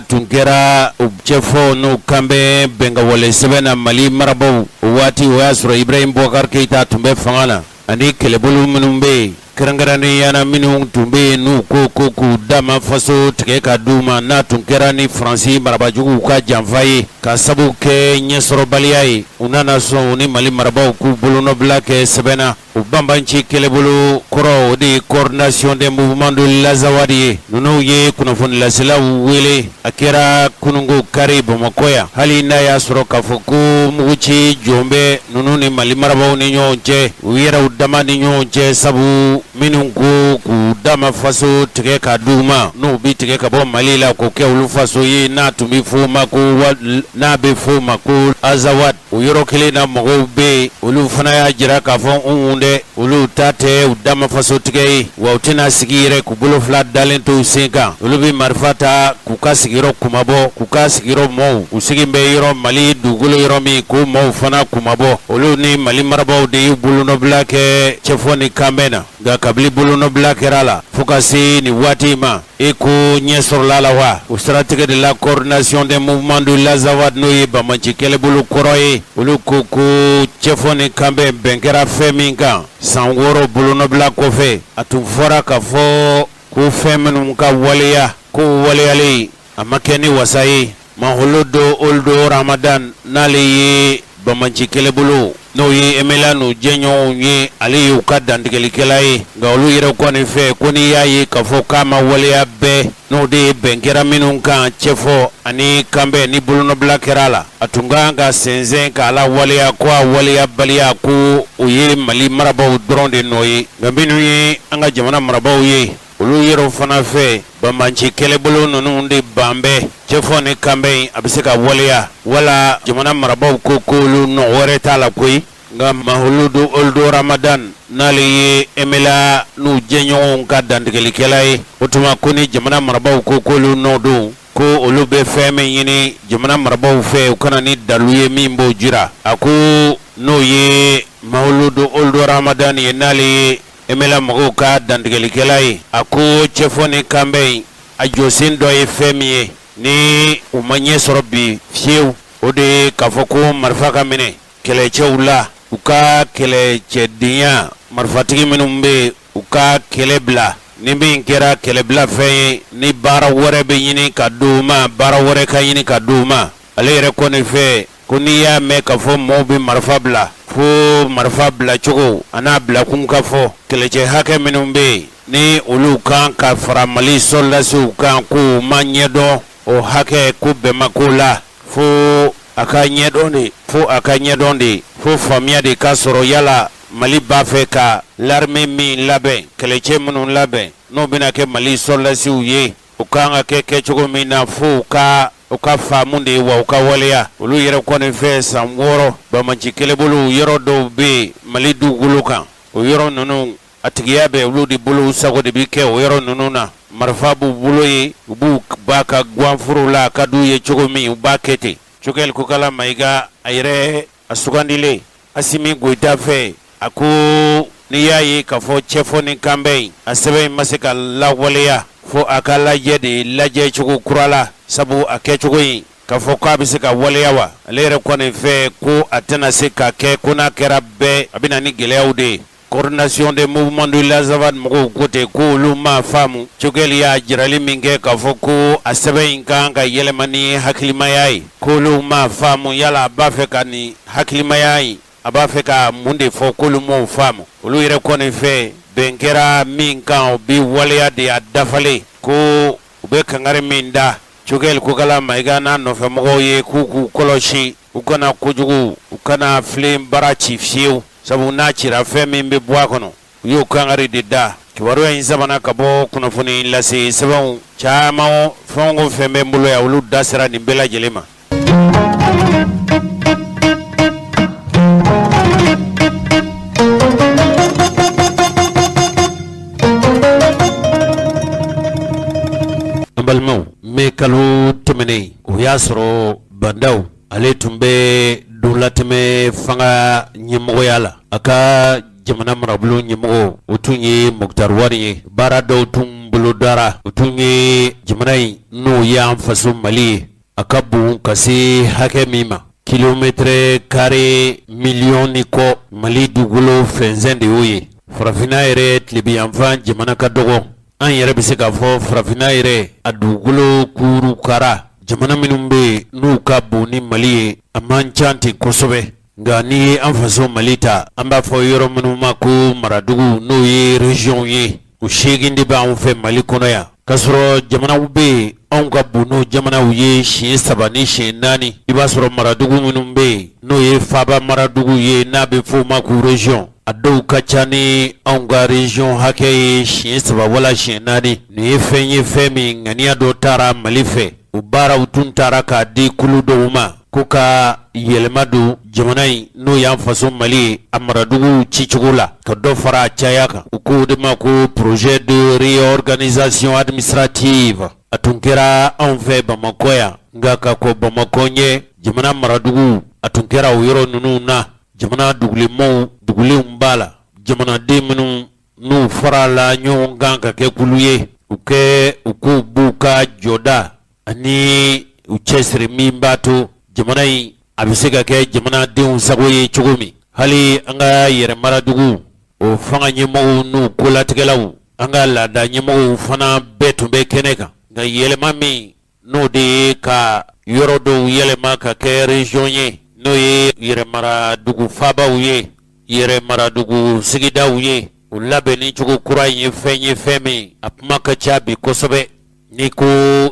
tun kɛra u cɛfɔ n'u kanbɛn bɛnkanwale sɛbɛn na Mali marabaaw o waati o y'a sɔrɔ Ibrahim Boubacar Keita tun bɛ fanga na ani kɛlɛbolo minnu bɛ yen kɛrɛnkɛrɛnnenya na minnu tun bɛ yen n'u ko ko k'u dama faso tigɛ ka d'u ma n'a tun kɛra ni Faransi marabaajuguw ka janfa ye ka sabu kɛ ɲɛsɔrɔbaliya ye u nana sɔn u ni Mali marabaaw k'u bolonɔbila kɛ sɛbɛn na. O banbanci kɛlɛbolo kɔrɔ o de ye coordination des mouvements de l'Azawad ye ninnu ye kunnafonilaselaw wele a kɛra kununko kari Bamakɔ yan hali n'a y'a sɔrɔ k'a fɔ ko muguci jɔn bɛ ninnu ni Mali marabaaw ni ɲɔgɔn cɛ u yɛrɛw dama ni ɲɔgɔn cɛ sabu minnu ko k'u dama faso tigɛ ka d'u ma n'u bɛ tigɛ ka bɔ Mali la k'o kɛ olu faso ye n'a tun bɛ f'o ma ko n'a bɛ f'o ma ko Azawad O yɔrɔ kelen na mɔgɔw bɛ yen olu fana y'a jira k'a fɔ unhun dɛ olu ta tɛ u dama faso tigɛ ye wa u tɛna sigi yɛrɛ k'u bolo fila dalen to u sen kan olu bɛ marifa ta k'u ka sigiyɔrɔ kunmabɔ k'u ka sigiyɔrɔ mɔɔw u sigi bɛ yɔrɔ Mali dugukolo yɔrɔ min k'o mɔɔw fana kunmabɔ olu ni Mali marabaaw de y'u bolonɔbila kɛ cɛfɔ ni kanbɛn na nka kabini bolonɔbila kɛra a la fo ka se nin waati in ma E ko ɲɛ sɔrɔla la wa o siratigɛ de la coordination des mouvements de l'Azawad n'o ye banbanci kɛlɛbolo kɔrɔ ye olu ko ko cɛfɔ ni kanbɛn bɛn kɛra fɛn min kan san 6 bolonɔbila kɔfɛ a tun fɔra k'a fɔ ko fɛn minnu ka waleya ko waleyalen a ma kɛ ni wasa ye Mahulodo Ould Ramadan n'ale ye banbanci kɛlɛbolo n'o ye MNLA n'u jɛɲɔgɔnw ye ale y'u ka dantigɛlikɛla ye nka olu yɛrɛ kɔni fɛ ko n'i y'a ye k'a fɔ k'a ma waleya bɛɛ n'o de ye bɛn kɛra minnu kan cɛfɔ ani kanbɛn ni bolonɔbila kɛra a la a tun ka kan ka sɛnsɛn k'a la waleya ko a waleyabaliya ko o ye Mali marabaaw dɔrɔn de nɔ ye nka minnu ye an ka jamana marabaaw ye olu yɛrɛw fana fɛ banbanci kɛlɛbolo ninnu de ban bɛ cɛfɔ ni kanbɛn in a bɛ se ka waleya wala jamana marabaaw ko k'olu nɔ wɛrɛ t'a la koyi nka Mahulodo Ould Ramadan n'ale ye MNLA n'u jɛɲɔgɔnw ka dantigɛlikɛla ye o tuma ko ni jamana marabaaw ko k'olu nɔ don ko olu bɛ fɛn min ɲini jamana marabaaw fɛ u ka na ni dalu ye min b'o jira a ko n'o ye Mahulodo Ould Ramadan ye n'ale ye MNLA mɔgɔw ka dantigɛlikɛla ye a ko cɛfɔ ni kanbɛn in a jɔsen dɔ ye fɛn min ye ni u ma ɲɛ sɔrɔ bi fiyewu o de ye k'a fɔ ko marifa ka minɛ kɛlɛcɛw la u ka kɛlɛcɛdenya marifatigi minnu bɛ yen u ka kɛlɛ bila ni min kɛra kɛlɛbila fɛn ye ni baara wɛrɛ bɛ ɲini ka di u ma baara wɛrɛ ka ɲini ka di u ma ale yɛrɛ kɔni fɛ ko n'i y'a mɛn k'a fɔ mɔɔw bɛ marifa bila fo marifa bilacogo a n'a bilakun ka fɔ kɛlɛcɛ hakɛ minnu bɛ yen ni olu kan ka fara Mali sɔrɔdasiw kan k'u ma ɲɛdɔn o hakɛ ko bɛn ma k'o la fo a ka ɲɛdɔn de fo a ka ɲɛdɔn de fo faamuya de ka sɔrɔ yala Mali b'a fɛ ka l'armée min labɛn kɛlɛcɛ minnu labɛn n'o bɛna kɛ Mali sɔrɔdasiw ye u kan ka kɛ kɛcogo min na fo u ka u ka faamu de wa u ka waleya olu yɛrɛ kɔni fɛ san 6 banbanci kɛlɛbolow yɔrɔ dɔw bɛ yen Mali dugukolo kan o yɔrɔ ninnu a tigiya bɛ olu de bolo u sago de bɛ kɛ o yɔrɔ ninnu na marifa b'u bolo yen u b'u ba ka gwanforo la a ka d'u ye cogo min u b'a kɛ ten Choguel Kokala Mayiga a yɛrɛ a sugandilen Asimi Goyita fɛ a ko n'i y'a ye k'a fɔ cɛfɔ ni kanbɛn in a sɛbɛn in ma se ka lawaleya fo a ka lajɛ de lajɛ cogo kura la sabu a kɛcogo in k'a fɔ k'a bɛ se ka waleya wa ale yɛrɛ kɔni fɛ ko a tɛna se ka kɛ ko n'a kɛra bɛɛ a bɛ na ni gɛlɛyaw de ye Coordination des mouvements de l'Azawad mɔgɔw ko ten ko olu m'a faamu Choguel y'a jirali min kɛ k'a fɔ ko a sɛbɛn in kan ka yɛlɛma ni hakilimaya ye k'olu m'a faamu yala a b'a fɛ ka nin hakilimaya in a b'a fɛ ka mun de fɔ k'olu m'o faamu olu yɛrɛ kɔni fɛ bɛn kɛra min kan o bi waleya de a dafalen ko u bɛ kangari min da Choguel Kokala Mayiga n'a nɔfɛmɔgɔw ye k'u k'u kɔlɔsi u kana kojugu u kana filen bara ci fiyewu sabu n'a cira fɛn min bɛ bɔ a kɔnɔ u y'o kangari de da kibaruya in sabanan ka bɔ kunnafoni lase sɛbɛnw caman fɛn o fɛn bɛ n bolo yan olu da sera nin bɛɛ lajɛlen ma. An balimaw mai kalo tɛmɛnen o y'a sɔrɔ Bah N'Daw ale tun bɛ donlatɛmɛ fanga ɲɛmɔgɔya la a ka jamana marabolo ɲɛmɔgɔ o tun ye Moctar Ouane ye baara dɔw tun bolodara, o tun ye jamana in n'o y'an faso Mali ye, a ka bon ka se hakɛ min ma, kilomɛtɛrɛ kare miliyɔn ni kɔ, Mali dugukolo fɛnsɛn de y'o ye. Farafinna yɛrɛ tilebinyanfan jamana ka dɔgɔ, an yɛrɛ bɛ se k'a fɔ farafinna yɛrɛ a dugukolo kurukara jamana minnu bɛ yen n'u ka bon ni Mali ye, a man ca ten kosɛbɛ. Nka n'i ye an faso Mali ta, an b'a fɔ yɔrɔ minnu ma ko maradugu, n'o ye régionw ye, o 8 de b'anw fɛ Mali kɔnɔ yan, k'a sɔrɔ jamanaw bɛ yen anw ka bon n'o jamanaw ye siɲɛ 3 ni siɲɛ 4. I b'a sɔrɔ maradugu minnu bɛ yen n'o ye faaba maradugu ye, n'a bɛ f'o ma ko région, a dɔw ka ca ni anw ka région hakɛ ye siɲɛ 3 wala siɲɛ 4. Nin ye fɛn ye, fɛn min ŋaniya dɔ taara Mali fɛ, o baaraw tun taara k'a di kulu dɔw ma ko ka yɛlɛma don jamana in n'o y'an faso Mali ye, a maraduguw cicogo la, ka dɔ fara a caya kan. U k'o de ma ko projet de réorganisation administrative. A tun kɛra anw fɛ Bamakɔ yan, nka ka kɔn Bamakɔ ɲɛ, jamana maraduguw a tun kɛra o yɔrɔ ninnu na. Jamana dugulenmaw dugulenw b'a la, jamanaden minnu n'u farala ɲɔgɔn kan ka kɛ kulu ye, u kɛ u k'u b'u ka jɔda ani u cɛsiri min b'a to jamana in a bɛ se ka kɛ jamanadenw sago ye cogo min. Hali an ka yɛrɛmaradugu o fanga ɲɛmɔgɔw n'u kolatigɛlaw, an ka laada ɲɛmɔgɔw fana bɛɛ tun bɛ kɛnɛ kan. Nka yɛlɛma min n'o de ye ka yɔrɔ dɔw yɛlɛma ka kɛ région ye, n'o ye yɛrɛmaradugu faabaw ye, yɛrɛmaradugu sigidaw ye, o labɛnni cogo kura in ye fɛn ye, fɛn min a kuma ka ca bi kosɛbɛ. N'i ko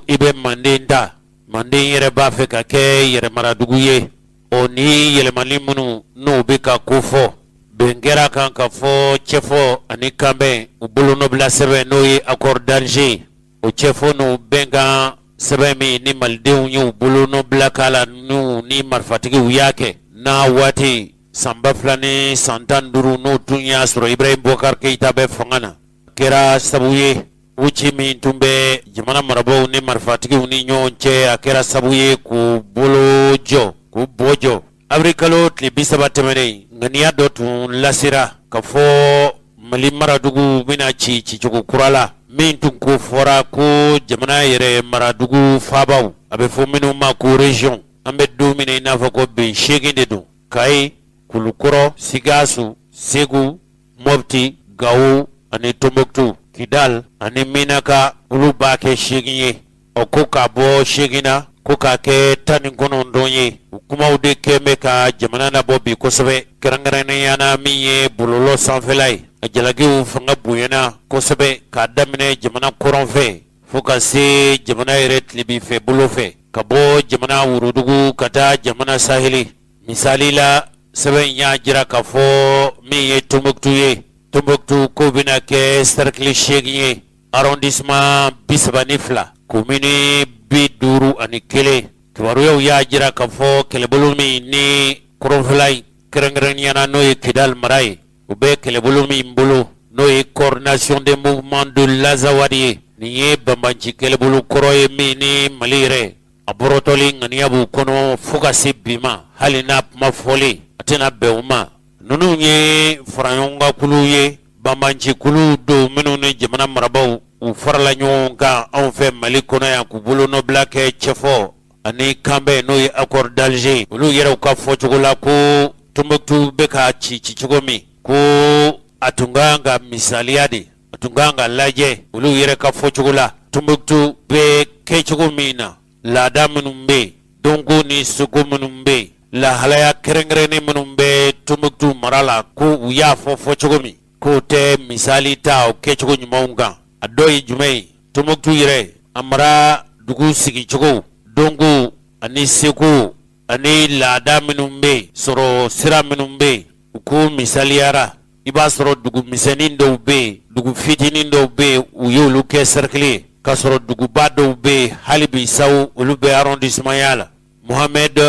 i bɛ Manden ta, Manden yɛrɛ b'a fɛ ka kɛ yɛrɛmaradugu ye. O ni yɛlɛmani minnu n'o bɛ ka kofɔ, bɛn kɛra kan ka fɔ cɛfɔ ani kanbɛn, u bolonɔbila sɛbɛn n'o ye accord d'Alger, o cɛfɔ n'o bɛnkan sɛbɛn min ni malidenw y'u bolonɔbila k'a la, n'u ni marifatigiw y'a kɛ n'a waati san 2015, n'o tun y'a sɔrɔ Ibrahim Boubacar Keïta bɛ fanga na, kɛra sabu ye u ci min tun bɛ jamana marabaaw ni marifatigiw ni ɲɔgɔn cɛ, a kɛra sabu ye k'u bolo jɔ, k'u bɔ jɔ. Avril kalo tile 30 tɛmɛnen, ŋaniya dɔ tun lasera ka fɔ Mali maradugu bɛna ci cicogo kura la, min tun ko fɔra ko jamana yɛrɛ maradugu faabaw, a bɛ fɔ minnu ma ko région, an bɛ don min na i n'a fɔ ko bi, 8 de don: Kayi, Kulukɔrɔ, Sikaso, Segu, Mopti, Gawo ani Tombouctou, Kidal ani Menaka, olu b'a kɛ 8 ye. Ɔ ko k'a bɔ 8 na ko k'a kɛ 19 ye. U kumaw de kɛn bɛ ka jamana nabɔ bi kosɛbɛ, kɛrɛnkɛrɛnnenya na min ye bɔlɔlɔ sanfɛla ye. A jalakiw fanga bonyana kosɛbɛ k'a daminɛ jamana kɔrɔn fɛ fo ka se jamana yɛrɛ tilebinfɛ bolo fɛ, ka bɔ jamana worodugu ka taa jamana saheli. Misali la, sɛbɛn in y'a jira k'a fɔ min ye Tombouctou ye, Tombouctou k'o bɛna kɛ cercle 8 ye, arrondissement 32, commune 51. Kibaruyaw y'a jira k'a fɔ kɛlɛbolo min ni kɔrɔnfɛla in kɛrɛnkɛrɛnnenya na, n'o ye Kidal mara ye, u bɛ kɛlɛbolo min bolo, n'o ye Coordination des mouvements de l'Azawad ye, nin ye banbanci kɛlɛbolo kɔrɔ ye min ni Mali yɛrɛ a bɔrɔtɔli ŋaniya b'u kɔnɔ fo ka se bi ma, hali n'a kuma fɔlen a tɛna bɛn u ma. Ninnu ye faraɲɔgɔnkankulu ye, banbancikulu don minnu ni jamana marabaaw u farala ɲɔgɔn kan anw fɛ Mali kɔnɔ yan k'u bolonɔbila kɛ cɛfɔ ani kanbɛn, n'o ye accord d'Alger. Olu yɛrɛw ka fɔcogo la, ko Tombouctou bɛ ka ci cicogo min, ko a tun ka kan ka misaliya de, a tun ka kan ka lajɛ. Olu yɛrɛ ka fɔcogo la, Tombouctou bɛ kɛcogo min na, laada minnu bɛ yen, dɔnko ni seko minnu bɛ yen, lahalaya kɛrɛnkɛrɛnnen minnu bɛ Tombouctou mara la, ko u y'a fɔ fɔcogo min k'o tɛ misali ta o kɛcogo ɲumanw kan. A dɔ ye jumɛn ye? Tombouctou yɛrɛ a mara dugu sigicogo, dɔnko ani seko ani laada minnu bɛ yen, sɔrɔ sira minnu bɛ yen, u ko misaliyara i b'a sɔrɔ dugu misɛnnin dɔw bɛ yen, dugu fitinin dɔw bɛ yen, u y'olu kɛ cercle ye, k'a sɔrɔ duguba dɔw bɛ yen hali bi sawo olu bɛ arrondissement ya la. Mohamed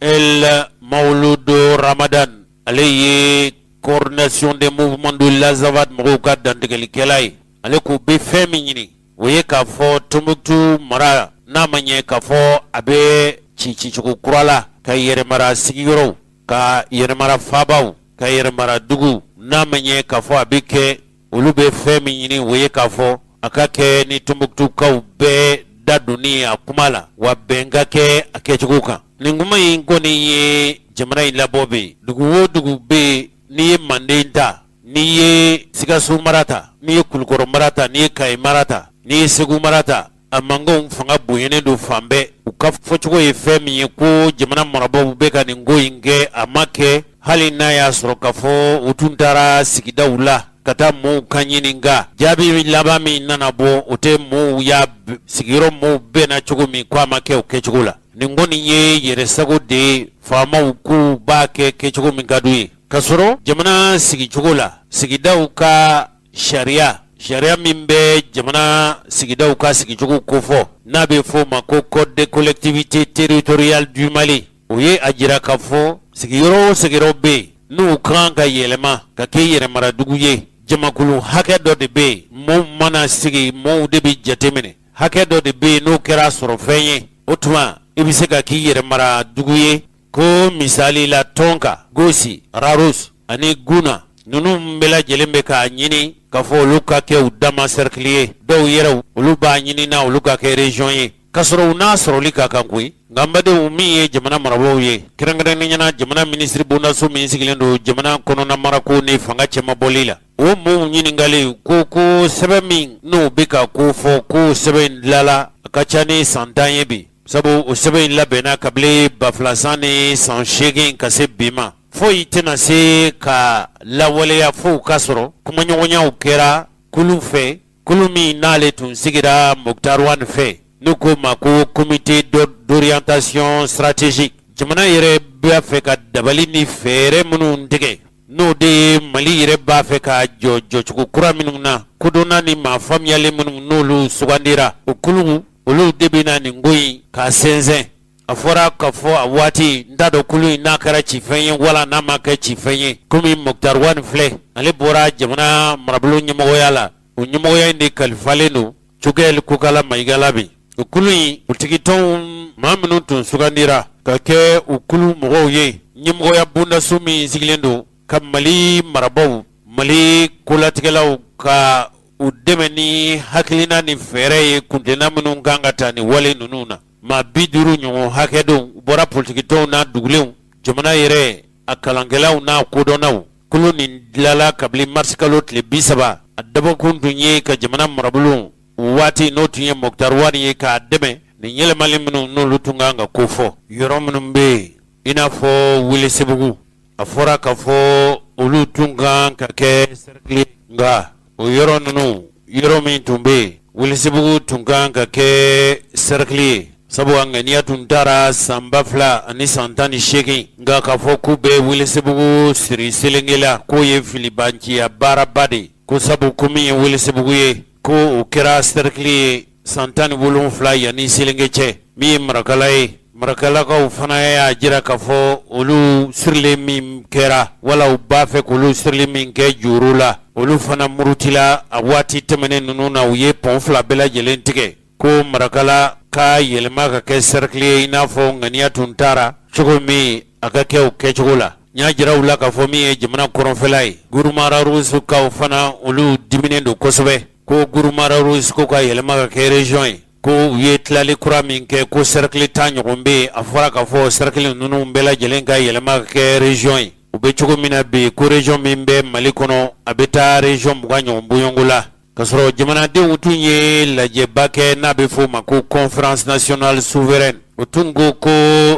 El Mawlud Ramadan, ale ye Coordination des mouvements de l'Azawad mɔgɔw ka dantigɛlikɛla ye, ale k'u bɛ fɛn min ɲini, o ye k'a fɔ Tombouctou mara, n'a ma ɲɛ k'a fɔ a bɛ ci cicogo kura la, ka yɛrɛmara sigiyɔrɔw, ka yɛrɛmara faabaw, ka yɛrɛmara dugu, n'a ma ɲɛ k'a fɔ a bɛ kɛ, olu bɛ fɛn min ɲini, o ye k'a fɔ a ka kɛ ni Tɔnbukutukaw bɛɛ da donni a kuma la, wa bɛn ka kɛ a kɛcogo kan. Nin kuma in kɔni ye jamana in labɔ bi. Dugu o dugu bɛ yen, n'i ye Manden ta, n'i ye Sikaso mara ta, n'i ye Kulukɔrɔ mara ta, n'i ye Kayi mara ta, n'i ye Segu mara ta, a mankanw fanga bonyanen don fan bɛɛ. U ka fɔcogo ye fɛn min ye, ko jamana marabaaw bɛ ka nin ko in kɛ, a ma kɛ hali n'a y'a sɔrɔ k'a fɔ u tun taara sigidaw la ka taa mɔɔw kan ɲininka. Jaabi laban min nana bɔ, o tɛ mɔɔw y'a sigiyɔrɔ mɔɔw bɛnna cogo min, ko a ma kɛ o kɛcogo la. Nin kɔni ye yɛrɛsago de ye, faamaw k'u b'a kɛ kɛcogo min ka d'u ye, k'a sɔrɔ jamana sigicogo la, sigidaw ka sariya, sariya min bɛ jamana sigidaw ka sigicogo kofɔ, n'a bɛ f'o ma ko Code des collectivités territoriales du Mali, o ye a jira k'a fɔ sigiyɔrɔ o sigiyɔrɔ bɛ yen n'u ka kan ka yɛlɛma ka kɛ yɛrɛmaradugu ye, jamakulu hakɛ dɔ de bɛ yen, mɔɔw mana sigi, mɔɔw de bɛ jateminɛ, hakɛ dɔ de bɛ yen, n'o kɛra sɔrɔ fɛn ye, o tuma i bɛ se ka k'i yɛrɛmaradugu ye. Ko misali la, Tɔnka, Gosi, Rharous ani Guna, ninnu bɛɛ lajɛlen bɛ k'a ɲini k'a fɔ olu ka kɛ u dama cercle ye. Dɔw yɛrɛ, olu b'a ɲini na olu ka kɛ région ye, k'a sɔrɔ u n'a sɔrɔli ka kan koyi. Nka n badenw, min ye jamana marabaaw ye, kɛrɛnkɛrɛnnenya la jamana minisiri bondaso min sigilen don jamana kɔnɔna marako ni fanga cɛmabɔli la, o mɔɔw ɲininkalen ko sɛbɛn min n'o bɛ ka ko fɔ, ko sɛbɛn in dilala a ka ca ni san 10 ye bi, sabu o sɛbɛn in labɛnna kabini 2000 san ni san 8 ka se bi ma, foyi tɛna se ka lawaleya fo k'a sɔrɔ kumaɲɔgɔnyaw kɛra kulu fɛ, kulu min n'ale tun sigira Moctar Ouane fɛ, n'u k'o ma ko Comité d'orientation stratégique. Jamana yɛrɛ b'a fɛ ka dabali ni fɛɛrɛ minnu tigɛ, n'o de ye Mali yɛrɛ b'a fɛ ka jɔ jɔcogo kura minnu na, kodɔnna ni maa faamuyalen minnu n'olu sugandira o kulu, olu de bɛna nin ko in k'a sɛnsɛn. A fɔra k'a fɔ a waati, n t'a dɔn kulu in n'a kɛra cifɛn ye wala n'a ma kɛ cifɛn ye. Komi Moctar Ouane filɛ, ale bɔra jamana marabolo ɲɛmɔgɔya la, o ɲɛmɔgɔya in de kalifalen don Choguel Kokalla Maïga la bi. O kulu in politikitɔnw maa minnu tun sugandira ka kɛ u kulu mɔgɔw ye, ɲɛmɔgɔya bondaso min sigilen don ka Mali marabaaw, Mali kolatigɛlaw ka u dɛmɛ ni hakilina ni fɛɛrɛ ye, kuntilenna minnu kan ka ta nin wale ninnu na, maa 50 ɲɔgɔn hakɛ don, u bɔra politikitɔnw n'a dugulenw, jamana yɛrɛ a kalankɛlaw n'a kodɔnnaw. Kulu nin dilala kabini marisikalo tile 30. A dabɔkun tun ye ka jamana marabolo waati, n'o tun ye Moctar Ouane ye, k'a dɛmɛ nin yɛlɛmali minnu n'olu tun kan ka kofɔ. Yɔrɔ minnu bɛ yen, i n'a fɔ Welesebugu, a fɔra k'a fɔ olu tun kan ka kɛ cercle, nka o yɔrɔ ninnu, yɔrɔ min tun bɛ yen, Welesebugu tun kan ka kɛ cercle ye, sabu a ŋaniya tun taara san 2018, nka k'a fɔ k'u bɛ Welesebugu siri Selenge la, k'o ye filibanciya baaraba de ye, ko sabu ko min ye Welesebugu ye, ko o kɛra cercle ye san 17 yanni Selenge cɛ. Min ye Marakala ye, Marakalakaw fana y'a jira k'a fɔ olu sirilen min kɛra, wala u b'a fɛ k'olu sirili min kɛ juru la, olu fana murutila a waati tɛmɛnen ninnu na. U ye pɔn fila bɛɛ lajɛlen tigɛ ko Marakala ka yɛlɛma ka kɛ cercle ye, i n'a fɔ ŋaniya tun taara cogo min, a ka kɛ o kɛcogo la. N y'a jira u la k'a fɔ min ye jamana kɔrɔnfɛla ye, Gourma Rharous-kaw fana, olu diminen don kosɛbɛ, ko Gourma Rharous ko ka yɛlɛma ka kɛ région ye, ko u ye tilali kura min kɛ, ko cercle 10 ɲɔgɔn bɛ yen, a fɔra k'a fɔ cercle ninnu bɛɛ lajɛlen ka yɛlɛma ka kɛ région ye. U bɛ cogo min na bi, ko région min bɛ Mali kɔnɔ, a bɛ taa région 20 ɲɔgɔn bɔɲɔgɔnko la, k'a sɔrɔ jamanadenw tun ye lajɛba kɛ n'a bɛ f'o ma ko Conférence nationale souveraine. O tun ko ko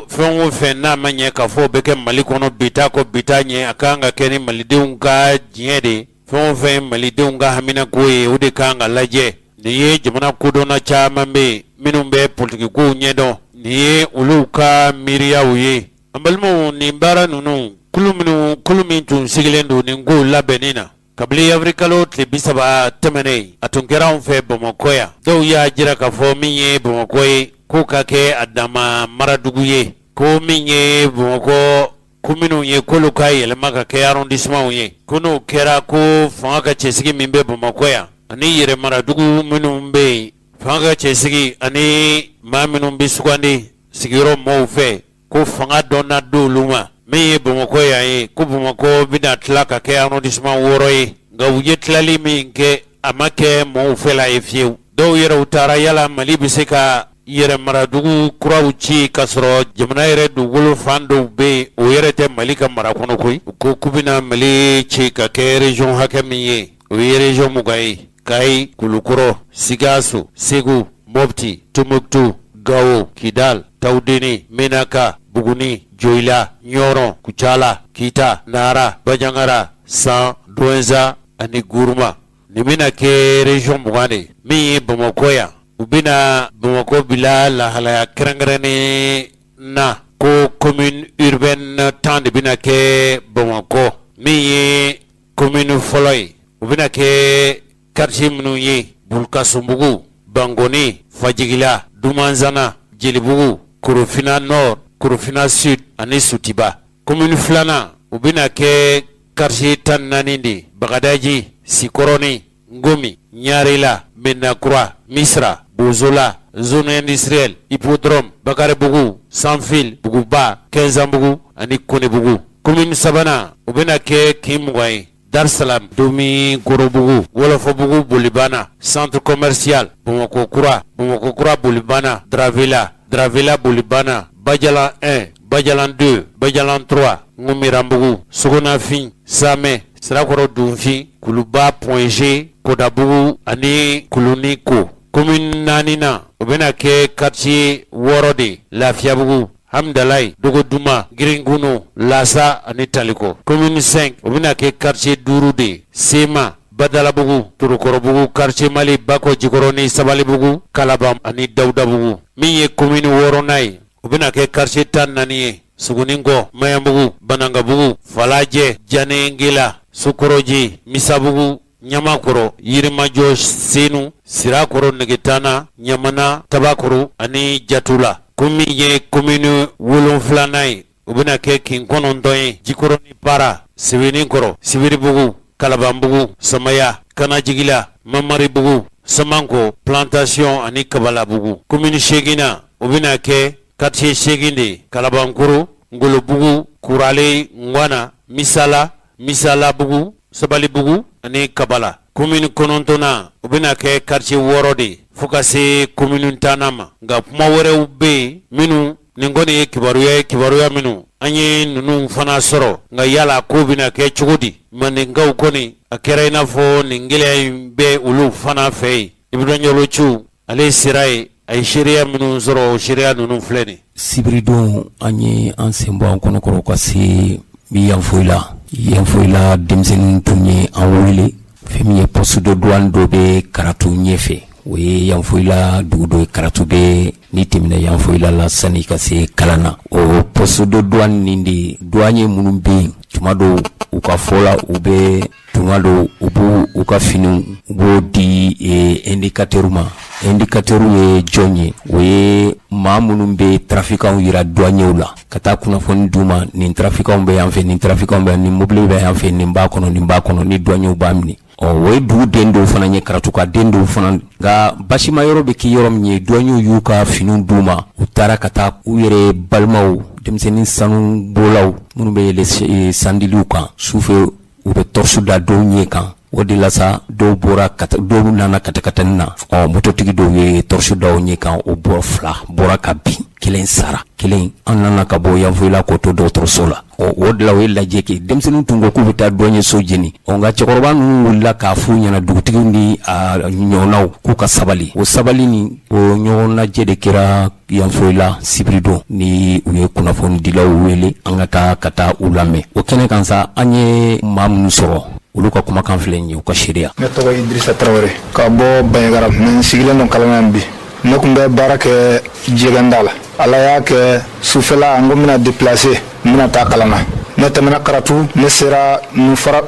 fɛn o fɛn n'a ma ɲɛ k'a fɔ o bɛ kɛ Mali kɔnɔ, bi taa kɔ bi taa ɲɛ, a kan ka kɛ ni malidenw ka diɲɛ de ye. Fɛn o fɛn malidenw ka haminako ye, o de kan ka lajɛ. Nin ye jamana kodɔnna caman bɛ yen minnu bɛ politikikow ɲɛdɔn, nin ye olu ka miiriyaw ye. An balimaw, nin baara ninnu, kulu minnu, kulu min tun sigilen don nin kow labɛnni na kabini awirilikalo tile 30 tɛmɛnen, a tun kɛra anw fɛ Bamakɔ yan. Dɔw y'a jira k'a fɔ min ye Bamakɔ ye, k'o ka kɛ a dama maradugu ye, ko min ye Bamakɔ kominiw ye, k'olu ka yɛlɛma ka kɛ arrondissementw ye, ko n'o kɛra, ko fanga ka cɛsigi min bɛ Bamakɔ yan ani yɛrɛmaradugu minnu bɛ yen, fanga ka cɛsigi ani maa minnu bɛ sugandi sigiyɔrɔ mɔɔw fɛ, ko fanga dɔ na d'olu ma. Min ye Bamakɔ yan ye, ko Bamakɔ bɛna tila ka kɛ arrondissement 6 ye, nka u ye tilali min kɛ a ma kɛ mɔgɔw fɛla ye fiyewu. Dɔw yɛrɛw taara yala Mali bɛ se ka yɛrɛmaradugu kuraw ci k'a sɔrɔ jamana yɛrɛ dugukolo fan dɔw bɛ yen, o yɛrɛ tɛ Mali ka mara kɔnɔ koyi. U ko k'u bɛna Mali ci ka kɛ région hakɛ min ye, o ye région 20 ye: Kayi, Kulukɔrɔ, Sikaso, Segu, Mopti, Tombouctou, Gao, Kidal, Tawudeni, Menaka, Buguni, Joyila, Ɲɔrɔn, Kucala, Kita, Nara, Banjagara, San, Douentza ani Guruma. Nin bɛna kɛ région 20 de ye. Min ye Bamakɔ yan, u bɛna Bamakɔ bila lahalaya kɛrɛnkɛrɛnnen na ko commune urbaine 10 de bɛna kɛ Bamakɔ. Min ye commune fɔlɔ ye, u bɛna kɛ quartier minnu ye: Bulukasunbugu, Bankoni, Fajigila, Dumanzana, Jelibugu, Korofina Nord, Korofina Sud ani Sotiba. Commune filanan, u bɛna kɛ quartier 14 de ye: Bagadaji, Sikɔrɔni, Ngomi, Ɲarela, Mɛnakura, Misira, Bozola, zone industrielle, Hippodrome, Bakaribugu, Sanfil, Buguba, Kɛnzanbugu ani Konebugu. Commune sabanan, u bɛna kɛ kin 20 ye: Dar Salam, Domi Korobugu, Wɔlɔfɔbugu, Bolibana, centre commercial, Bamakɔ kura, Bamakɔ kura Bolibana, Dravela, Dravela Bolibana, Bajalan 1, Bajalan 2, Bajalan 3, Ŋumiranbugu, Sogonafin, Samɛ, Sirakɔrɔ Dunfin, Kuluba Point G, Kodabugu ani Kuluniko. Commune naaninan, o bɛna kɛ quartier 6 de: Lafiyabugu, Hamdalayi, Dogoduma, Girinkunu, Lasa ani Taliko. Commune 5, o bɛna kɛ quartier 5 de: Sema, Badalabugu, Torokɔrɔbugu, quartier Mali, Bakɔ Jikɔrɔni, Sabalibugu, Kalaban ani Dawudabugu. Min ye commune wɔɔrɔnan ye, o bɛna kɛ quartier 14 ye: Suguninkɔ, Mayanbugu, Banankabugu, Falajɛ, Janengela, Sokɔrɔji, Misabugu, Ɲamakɔrɔ, Yirimajɔ, Senu, Sirakɔrɔ, Negetana, Ɲamana, Tabakɔrɔ ani Jatula. Ko min ye commune wolonfilanan ye, o bɛna kɛ kin 9 ye: Jikɔrɔni Para, Sebeninkɔrɔ, Sibiribugu, Kalabanbugu, Samaya, Kanajigila, Mamaribugu, Samankɔ, Plantation ani Kabalabugu. Commune seeginnan, o bɛna kɛ quartier 8 de ye: Kalabankoro, Ngolobugu, Kuralen, Ŋwana, Misala, Misalabugu, Sabalibugu ani Kabala. Commune kɔnɔntɔnnan, o bɛna kɛ quartier 6 de ye, fo ka se commune 10nan ma. Nka kuma wɛrɛw bɛ yen minnu nin kɔni ye kibaruya ye, kibaruya minnu an ye ninnu fana sɔrɔ. Nka yala ko bɛna kɛ cogo di? Mandenkaw kɔni, a kɛra i n'a fɔ nin gɛlɛya in bɛ olu fana fɛ yen. Ibrahim Jalo Cu ale sera yen, a ye seereya minnu sɔrɔ, o seereya ninnu filɛ nin. Sibiridon, an ye an sen bɔ an kɔnɔkɔrɔ ka se Yanfoyila. Yanfoyila denmisɛnnin tun ye an wele. Fɛn min ye poste de douane dɔ bɛ Karatu ɲɛfɛ, o ye Yanfoyila dugu dɔ ye. Karatu bɛ n'i tɛmɛna Yanfoyila la sani ka se kalan na, o poste de douane nin de, douanier minnu bɛ yen, tuma dɔw u ka fɔ la, u bɛ tuma dɔw u b'u u ka finiw, u b'o di indicateur ma. Indicateur ye jɔn ye? O ye maa minnu bɛ trafiquants yira douaniers la, ka taa kunnafoni d'u ma: nin trafiquants bɛ yan fɛ, nin trafiquants bɛ yan, nin mobili bɛ yan fɛ, nin b'a kɔnɔ, nin b'a kɔnɔ, ni douaniers b'a minɛ. Ɔ, o ye dugu den dɔw fana ye, Karatuka den dɔw fana. Nka basima yɔrɔ bɛ kɛ yɔrɔ min ye, douaniers y'u ka finiw d'u ma, u taara ka taa u yɛrɛ balimaw, denmisɛnnin sanubɔlaw minnu bɛ yɛlɛ sandiliw kan sufɛ, u bɛ torche da dɔw ɲɛ kan. O de la sa, dɔw bɔra, dɔw nana katakatani na. Ɔ, mototigi dɔw ye torche da o ɲɛ kan, o bɔ fila bɔra ka bin, kelen sara, kelen an nana ka bɔ Yanfoyila k'o to dɔgɔtɔrɔso la. Ɔ, o de la o ye lajɛ kɛ. Denmisɛnninw tun ko k'u bɛ taa douanier so jeni. Ɔ, nka cɛkɔrɔba ninnu wulila k'a f'u ɲɛna, dugutigiw ni a ɲɔgɔnnaw, k'u ka sabali. O sabali ni o ɲɔgɔn lajɛ de kɛra Yanfoyila sibiridon, ni u ye kunnafonidilaw wele an ka taa ka taa u lamɛn. O kɛnɛ kan sa, an ye maa minnu sɔrɔ, olu ka kumakan filɛ nin ye, u ka seereya. Ne tɔgɔ Idrissa Tarawele ka bɔ Bandiagara, mais n sigilen don Kalana bi. Ne tun bɛ baara kɛ jɛgɛnda la. Ala y'a kɛ, sufɛla n ko n bɛna déplacer, n bɛna taa kalan na. Ne tɛmɛna Karatu, ne sera Nufara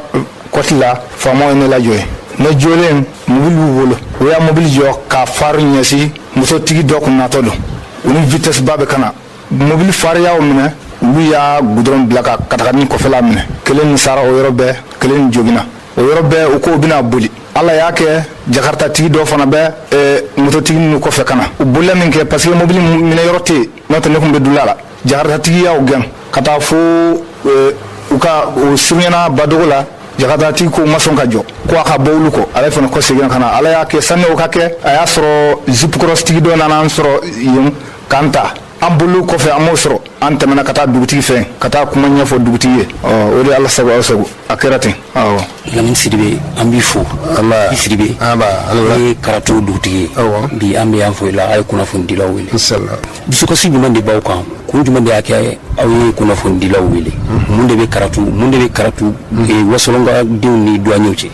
kɔti la, faamaw ye ne lajɔ yen. Ne jɔlen, mobili b'u bolo, u y'a mobili jɔ k'a phare ɲɛsin mototigi dɔ kun natɔ don. U ni vitesse ba bɛ ka na, mobili phare y'aw minɛ, olu y'a goudron bila ka katakatanin kɔfɛla minɛ. Kelen nin sara o yɔrɔ bɛɛ, kelen nin joginna o yɔrɔ bɛɛ. U ko u bɛna boli. Ala y'a kɛ, jakartatigi dɔ fana bɛ mototigi ninnu kɔfɛ ka na. U bolila min kɛ, parce que mobili minɛ yɔrɔ tɛ yen, n'o tɛ ne tun bɛ dula la. Jakartatigi y'aw gɛn ka taa fo u ka o surunyana badogo la. Jakatatigi ko ma sɔn ka jɔ ko a ka bɔ olu kɔ, ale fana kɔ seginna ka na. Ala y'a kɛ, sani o ka kɛ, a y'a sɔrɔ Jeep Cross tigi dɔ nana an sɔrɔ yen k'an ta. An bolo kɔfɛ, an m'o sɔrɔ, an tɛmɛna ka taa dugutigi fɛ, ka taa kuma ɲɛfɔ dugutigi ye. Ɔ, o de, Ala sago aw sago, a kɛra ten, awɔ. Lamini Sidibe, an b'i fo. Anba. I Sidibe. Anba. E ye Karatu dugutigi ye. Awɔ. Bi an bɛ yan fo i la, a ye kunnafonidilaw wele. Inshallah. Dusukasi jumɛn de b'aw kan? Kun jumɛn de y'a kɛ aw ye kunnafonidilaw wele? Mun de bɛ Karatu, mun de bɛ Karatu wasolonka denw ni douaniers cɛ?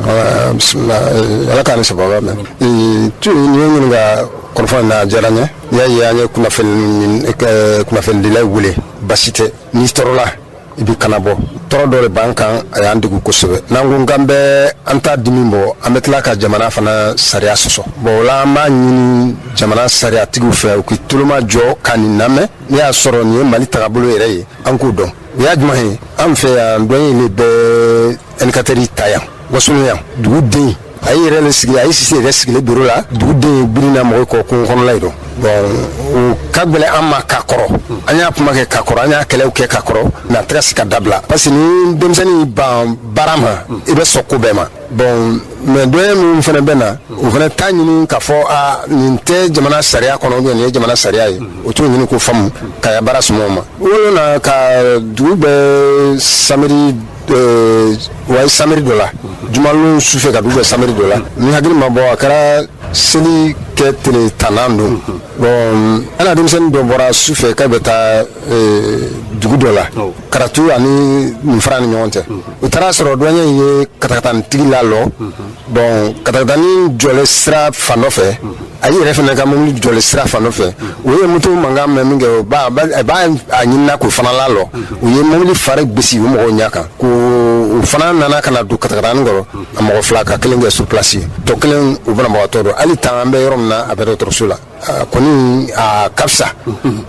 Ala, bisimilah, Ala k'an ni sababa mɛn. Tu nin ye ɲininka kɔrɔfɔ in na, a diyara n ye. N'i y'a ye an ye kunnafonidilaw wele, basi tɛ. N'i tɔɔrɔla, i bɛ kana bɔ. Tɔɔrɔ dɔ de b'an kan, a y'an degun kosɛbɛ. N'an ko k'an bɛ an ta dimi bɔ, an bɛ tila ka jamana fana sariya sɔsɔ. Bon, o la an b'a ɲini jamana sariyatigiw fɛ, u k'i tuloma jɔ ka nin lamɛn. N'i y'a sɔrɔ nin ye Mali tagabolo yɛrɛ ye, an k'o dɔn. O y'a jumɛn ye? An fɛ yan, dɔn in de bɛ indicateur ta yan, Wasolon yan, duguden a ye yɛrɛ le sigi, a ye sisi yɛrɛ sigilen biro la, duguden ye biri na mɔgɔ kɔ kungo kɔnɔla ye dɔn. Bon, o ka gɛlɛn an ma ka kɔrɔ. An y'a kuma kɛ ka kɔrɔ, an y'a kɛlɛw kɛ ka kɔrɔ, mais a tɛ ka se ka dabila, parce que ni denmisɛnnin ban baara ma, i bɛ sɔn ko bɛɛ ma. Bon, mais dɔ min fana bɛ na, o fana t'a ɲini k'a fɔ a nin tɛ jamana sariya kɔnɔ ou bien nin ye jamana sariya ye, o t'o ɲini k'o faamu ka ya baara suma o ma. Wolo na ka dugu bɛɛ samedi, wa samedi dɔ la, jumalon sufɛ ka dugu bɛɛ samedi dɔ la, ni hakili ma bɔ, a kɛra seli kɛ tele tannan don. Bon, an na denmisɛnnin dɔ bɔra sufɛ k'a bɛ taa dugu dɔ la, Karatu ani nin fara ni ɲɔgɔn cɛ. U taara sɔrɔ douanier ye katakatanitigi lalɔ. Bon, katakatani jɔlen sira fan dɔ fɛ, a yɛrɛ fana ka mobili jɔlen sira fan dɔ fɛ. O ye moto mankan mɛn min kɛ, o b'a a b'a a ɲinina k'o fana lalɔ. U ye mobili fari gosi o mɔgɔw ɲɛ kan, ko o fana nana ka na don katakatani kɔrɔ. A mɔgɔ fila ka kelen kɛ sur place, tɔ kelen o banabagatɔ don. Hali tan an bɛ yɔrɔ min na, a bɛ dɔgɔtɔrɔso la. A kɔni a ka fisa,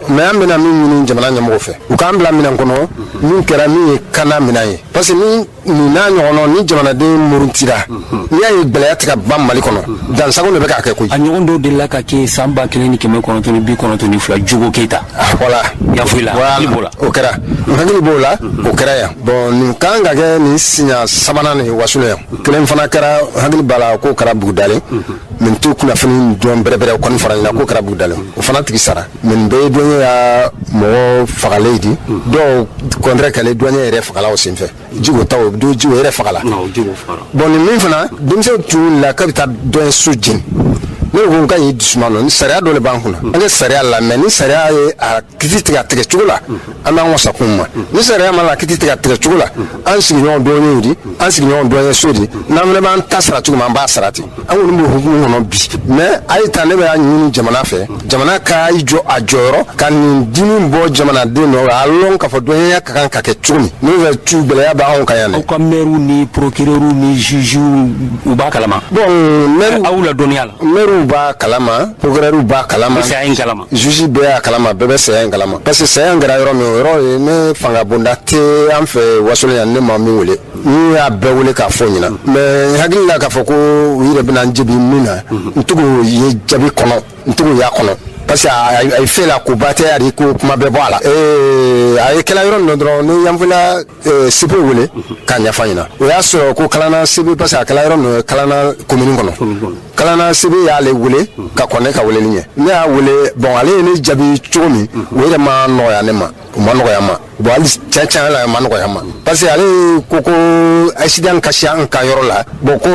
mais an bɛna min ɲini jamana ɲɛmɔgɔ fɛ, u k'an bila minɛn kɔnɔ min kɛra min ye kana minɛn ye, parce que ni nin n'a ɲɔgɔnna ni jamanaden murutira, n'i y'a ye gɛlɛya tɛ ka ban Mali kɔnɔ, dansago de bɛ k'a kɛ koyi. A ɲɔgɔn dɔw delila ka kɛ san 1992, Jogo Keyita. Voilà. Yanfolila. Voilà. Hakili b'o la. O kɛra, n hakili b'o la, o kɛra yan. Bon, nin kan ka kɛ nin siɲɛ sabanan nin Wasolon yan. Kelen fana kɛra, hakili b'a la, k'o kɛra Bugudalen. Mais n t'o kunnafoni dɔn bɛrɛbɛrɛ, o kɔni fara ɲɛna k'o kɛra Bugudalen, o fana tigi sara. Mais nin bɛɛ ye douanier ya mɔgɔ fagalen di. Dɔw contraire kɛlen, douanier yɛrɛ fagala o senfɛ, Jigo ta o do, Jigo yɛrɛ fagala. Jigo fagala. Bon, nin min fana, denmisɛnw tun wulila k'a bɛ taa dɔ so jeni. Ne ko k'a y'i dusuma nɔ, ni sariya dɔ de b'an kunna, an kɛ sariya lamɛn. Ni sariya ye a kiti tigɛ a tigɛ cogo la, an b'an wasa kun ma. Ni sariya ma la kiti tigɛ a tigɛ cogo la, an sigiɲɔgɔn dɔɔnin di, an sigiɲɔgɔn dɔɔnin so di, n'an fana b'an ta sara cogo min, an b'a sara ten. An kɔni b'o hukumu kɔnɔ bi. Mais a ye ta, ne bɛ ɲini jamana fɛ, jamana ka i jɔ a jɔyɔrɔ ka nin dimi bɔ jamanaden nɔ, a lɔn k'a fɔ dɔnniya ka kan ka kɛ cogo min. N'o fɛ tu gɛlɛya b'anw kan yan dɛ. Aw ka maires ni procureurs ni juges, u b'a kalama? Bon, maire Aw la dɔnniya la. Maires b'a kalama, procureur b'a kalama. U bɛ saya in kalama. Juge bɛɛ y'a kalama, bɛɛ bɛ saya in kalama, parce que saya in kɛra yɔrɔ min, o yɔrɔ ye ne fanga bonda tɛ an fɛ Wasolon yan. Ne ma min wele, n y'a bɛɛ wele k'a fɔ ɲɛna, mais n hakili la k'a fɔ ko u yɛrɛ bɛna n jaabi min na, n to k'o ye jaabi kɔnɔ, n to k'o y'a kɔnɔ, parce que a ye fɛn la koba tɛ, a ko kuma bɛɛ bɔ a la. A ye kɛla yɔrɔ min na dɔrɔn, ni Yanfolila CP wele k'a ɲɛfɔ a ɲɛna, o y'a sɔrɔ ko Kalana CP, parce que a kɛla yɔrɔ min, Kalana commune kɔnɔ, Kalana CP y'ale wele ka kɔn ne ka weleli ɲɛ. Ne y'a wele, bon, ale ye ne jaabi cogo min, o yɛrɛ ma nɔgɔya ne ma, o ma nɔgɔya ma. Bon, hali tiɲɛ tiɲɛ la, a ma nɔgɔya ma, parce que ale ko ko accident ka si an ka yɔrɔ la. Bon, ko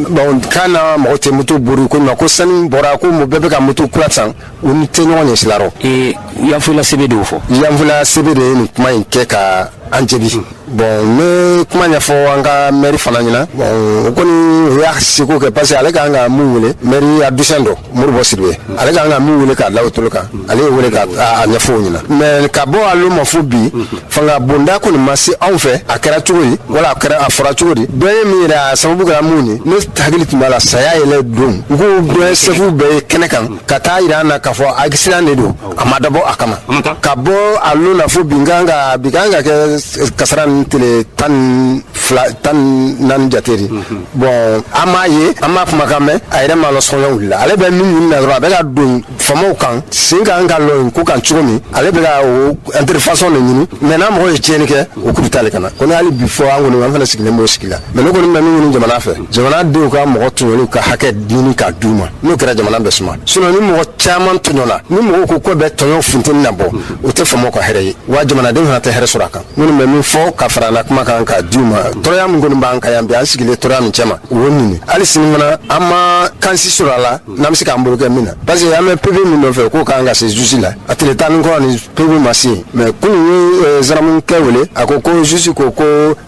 bon, k'a na mɔgɔ tɛ moto bori ko ɲuman, ko sanu bɔra, ko bɛɛ bɛ ka moto kura san, u ni tɛ ɲɔgɔn ɲɛsila rɔ. Ee, Yanfolila CP de y'o fɔ? Yanfolila CP de ye nin kuma in kɛ ka an jaabi. Bon, n bɛ kuma ɲɛfɔ an ka maire fana ɲɛna. Bon, o kɔni o y'a seko kɛ, parce que ale kan ka mun wele, maire adjoint dɔ, Moribo Sidibe, ale kan ka min wele k'a da o tolo kan, ale ye wele ka a ɲɛfɔ o ɲɛna. Mais ka bɔ a ma fo bi, fanga bonda kɔni ma se anw fɛ. A kɛra cogo di wala a kɛra a fɔra cogo di? Dɔ ye min yɛrɛ, a sababu kɛra mun ye? Ne hakili tun b'a la, saya yɛlɛ don, u ko dɔ ye sɛfu bɛɛ ye kɛnɛ kan ka taa yira an na k'a fɔ accident de don, a ma dabɔ a kama. Ka bɔ a lon na fo bi, kan ka bi kan ka kɛ kasara ni tile 12. fila 14 jate de. Bon, an m'a ye, an m'a kumakan mɛn, a yɛrɛ m'a lɔsɔngɔn wulila. Ale bɛ min ɲini na dɔrɔn, a bɛ ka don faamaw kan, sen kan ka lɔ yen ko kan cogo min, ale bɛ ka o interfaçon de ɲini. Mais n'a mɔgɔ ye tiɲɛni kɛ, o k'u bɛ taa ale kana ko hali bi fɔ an kɔni, an fana sigilen b'o sigi la. Mais ne kɔni bɛ min ɲini jamana fɛ, jamana denw ka mɔgɔ tɔɲɔliw ka hakɛ ɲini k'a d'u ma. N'o kɛra, jamana bɛ suma. Sinon ni mɔgɔ caman tɔɲɔna, ni mɔgɔw ko ko bɛ tɔɲɔ funteni na bɔ, o tɛ faamaw ka hɛrɛ ye wa, jamanaden fana tɛ hɛrɛ sɔrɔ a kan. Minnu bɛ min fɔ ka fara an na kuma kan k'a di u ma, tɔɔrɔya min kɔni b'an kan yan bi, an sigilen tɔɔrɔya min cɛ ma, o ɲini. Hali sini fana, an ma kansi sɔrɔ a la n'an bɛ se k'an bolo kɛ min na, parce que an bɛ PV min nɔfɛ k'o k'an ka se juge la, a tile 10 ni kɔ ni PV ma se yen. Mais kunun ye zaramukɛ wele, a ko ko juge ko ko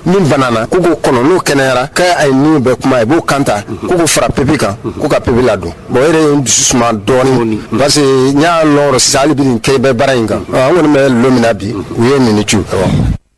min banana, k'u k'o kɔnɔ, n'o kɛnɛyara, k'a ye min bɛ kuma, i b'o kan ta k'u k'o fara PV kan, k'u ka PV ladon. Bon, o yɛrɛ ye n dusu suma dɔɔni, parce que n y'a lɔn sisan, hali bi nin kɛ bɛ baara in kan, an kɔni bɛ lon min na bi, u ye nin ni cu.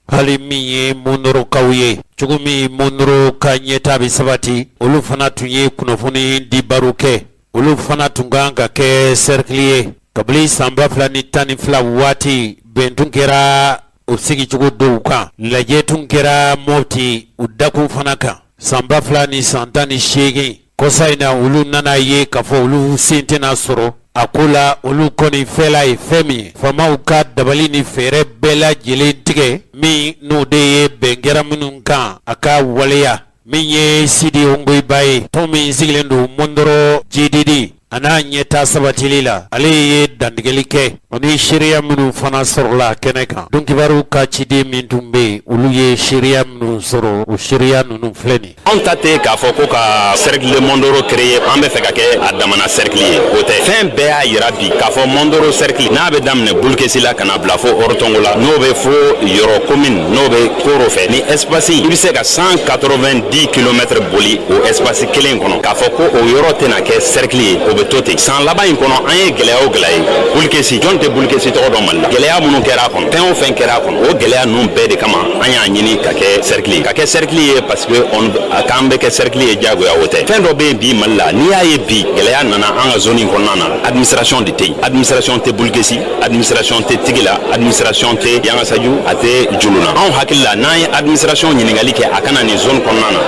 Hali min ye Mondorokaw ye, cogo min Mondoro ka ɲɛta bɛ sabati, olu fana tun ye kunnafoni di baro kɛ. Olu fana tun kan ka kɛ cercle ye kabini san 2012 waati. Bɛn tun kɛra o sigicogo dɔw kan, lajɛ tun kɛra Mɔti u dakun fana kan san 2018. Kɔsa in na, olu nana ye k'a fɔ olu sen tɛna sɔrɔ a ko la. Olu kɔni fɛla ye fɛn min ye, faamaw ka dabali ni fɛɛrɛ bɛɛ lajɛlen tigɛ min n'o de ye bɛn kɛra minnu kan, a ka waleya. Min ye Sidi Ongoyiba ye, tɔn min sigilen don Mondoro GDD a n'a ɲɛta sabatili la, ale ye dantigɛli kɛ. O ni seereya minnu fana sɔrɔla kɛnɛ kan, donkibaru ka ciden min tun bɛ yen, olu ye seereya minnu sɔrɔ, o seereya ninnu filɛ nin. Anw ta tɛ k'a fɔ ko ka cercle de Mondoro créer, an bɛ fɛ ka kɛ a damana cercle ye, o tɛ. Fɛn bɛɛ y'a yira bi k'a fɔ Mondoro cercle, n'a bɛ daminɛ Bulukesi la ka na bila fo Orotongo la, n'o bɛ fo Yɔrɔ commune, n'o bɛ Koro fɛ, ni espace i bɛ se ka 190 kilomètres boli o espace kelen kɔnɔ, k'a fɔ ko o yɔrɔ tɛna kɛ cercle ye, o bɛ to ten. San laban in kɔnɔ, an ye gɛlɛya o gɛlɛya ye Bulukesi, jɔn tɛ Bulukesi tɔgɔ dɔn Mali la? Gɛlɛya minnu kɛra a kɔnɔ, fɛn o fɛn kɛra a kɔnɔ, o gɛlɛya ninnu bɛɛ de kama an y'a ɲini ka kɛ cercle ye, ka kɛ cercle ye, parce que on k'an bɛ kɛ cercle ye diyagoya, o tɛ. Fɛn dɔ bɛ yen bi Mali la, n'i y'a ye bi gɛlɛya nana an ka zone in kɔnɔna na, administration de tɛ yen. Administration tɛ Bulukesi, administration tɛ Tigila, administration tɛ Yangasaju, a tɛ Juluna. Anw hakili la, n'an ye administration ɲininkali kɛ a ka na nin zone kɔnɔna na,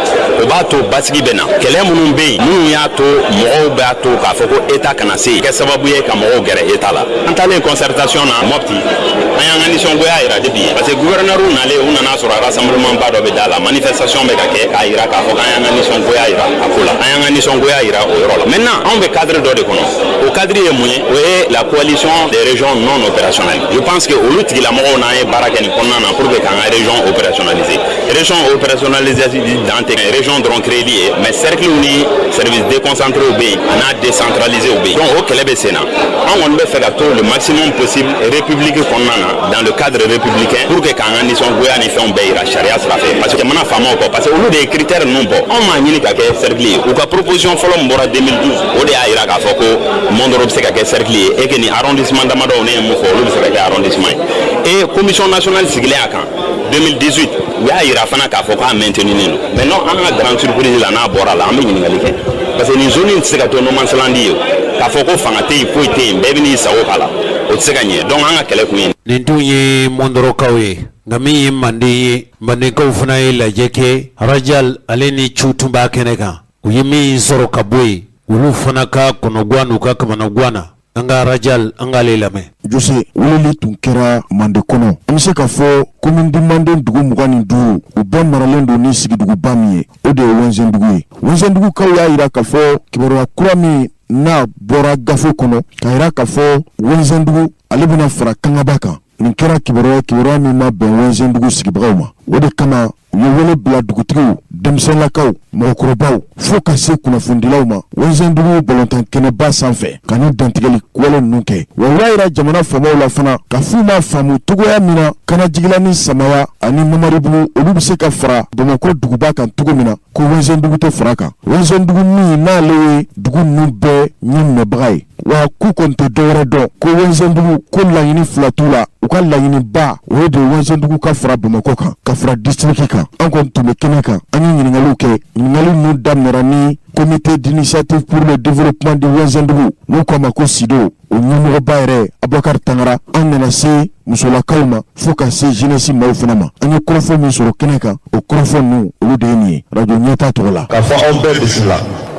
o b'a to basigi bɛ na. Kɛlɛ minnu bɛ yen, minnu y'a to mɔgɔw b'a to k'a fɔ ko État kana se yen, kɛ sababu ye ka mɔgɔw gɛrɛ État la. An taalen concertation na Mopti, an y'an ka nisɔngoya yira depuis, parce que gouverneur nalen, u nana sɔrɔ rassemblement ba dɔ bɛ da la, manifestation bɛ ka kɛ k'a yira k'a fɔ k'an y'an ka nisɔngoya yira a ko la. An y'an ka nisɔngoya yira o yɔrɔ la. Maintenant, anw bɛ cadre dɔ de kɔnɔ. O cadre ye mun ye? O ye la coalition des régions non opérationnelles. Je pense que olu tigilamɔgɔw n'an ye baara kɛ nin kɔnɔna na pour que k'an ka région opérationnaliser. Région opérationnalisation dan tɛ région dɔrɔn créer ye, mais cercle ni service déconcentré bɛ yen, a n'a décentralisé bɛ yen. Donc o kɛlɛ bɛ sen na. An kɔni bɛ fɛ ka to le maximum possible république kɔnɔna na, dans le cadre républicain, pour que k'an ka nisɔngoya ni fɛnw bɛɛ yira sariya sira fɛ, parce que jamana faamaw kɔ, parce que olu de ye critère ninnu bɔ. Anw m'a ɲini ka kɛ cercle ye. U ka proposition fɔlɔ min bɔra 2012, o de y'a yira k'a fɔ ko Mondoro bɛ se ka kɛ cercle ye et que nin arrondissement damadɔw ne ye mun fɔ, olu bɛ se ka kɛ arrondissement ye. Et commission nationale sigilen a kan 2018, u y'a yira fana k'a fɔ k'a maintenu don. Maintenant, an ka grande surprise la, n'a bɔra la, an bɛ ɲininkali kɛ, parce que nin zone in tɛ se ka to no man's land ye, k'a fɔ ko fanga tɛ yen, foyi tɛ yen, bɛɛ bɛ n'i sago k'a la, o tɛ se ka ɲɛ. Donc an ka kɛlɛ kun ye. Nin tun ye Mondorokaw ye. Nka min ye Manden ye, Mandenkaw fana ye lajɛ kɛ. Rajal ale ni cu tun b'a kɛnɛ kan. U ye min sɔrɔ ka bɔ yen, olu fana ka kɔnɔguwan n'u ka kamanaguwan na, an ka Rajal, an k'ale lamɛn. Jose, weleli tun kɛra Mande kɔnɔ. An bɛ se k'a fɔ commune de Manden dugu 25, u bɛɛ maralen don ni sigiduguba min ye, o de ye Wɛnzɛndugu ye. Wɛnzɛndugukaw y'a yira k'a fɔ kibaruya kura min n'a bɔra gafe kɔnɔ k'a yira k'a fɔ Wɛnzɛndugu ale bɛna fara Kangaba kan, nin kɛra kibaruya, kibaruya min ma bɛn Wɛnzɛndugu sigibagaw ma. O de kama u ye wele bila dugutigiw, denmisɛnlakaw, mɔgɔkɔrɔbaw, fo ka se kunnafonidilaw ma Wɛnzɛndugu balontan kɛnɛba sanfɛ, ka ni dantigɛli wale ninnu kɛ. Wa u y'a yira jamana faamaw la fana ka f'u m'a faamu cogoya min na Kanajigila ni Samaya ani Mamaribugu, olu bɛ se ka fara Bamakɔ duguba kan cogo min na, ko Wɛnzɛndugu tɛ fara kan. Wɛnzɛndugu min n'ale ye dugu ninnu bɛɛ ɲɛminɛbaga ye, wa k'u kɔni tɛ dɔwɛrɛ dɔn ko Wɛnzɛndugu ko laɲini fila t'u la. U ka laɲiniba, o ye de Wɛnzɛndugu ka fara Bamakɔ kan, ka fara district kan. kan. An kɔni tun bɛ kɛnɛ kan, an ye ɲininkaliw kɛ. Ɲininkali ninnu daminɛra ni Comité d'initiative pour le développement de Wɛnzɛndugu, n'u k'a ma ko SIDO, o ɲɛmɔgɔba yɛrɛ Abubakar Tangara. An nana se musolakaw ma fo ka se jeunesse maaw fana ma. An ye kɔrɔfɔ min sɔrɔ kɛnɛ kan, o kɔrɔfɔ ninnu, olu de ye nin ye radio ɲɛta tɔgɔ la. K'a fɔ aw bɛɛ bisimila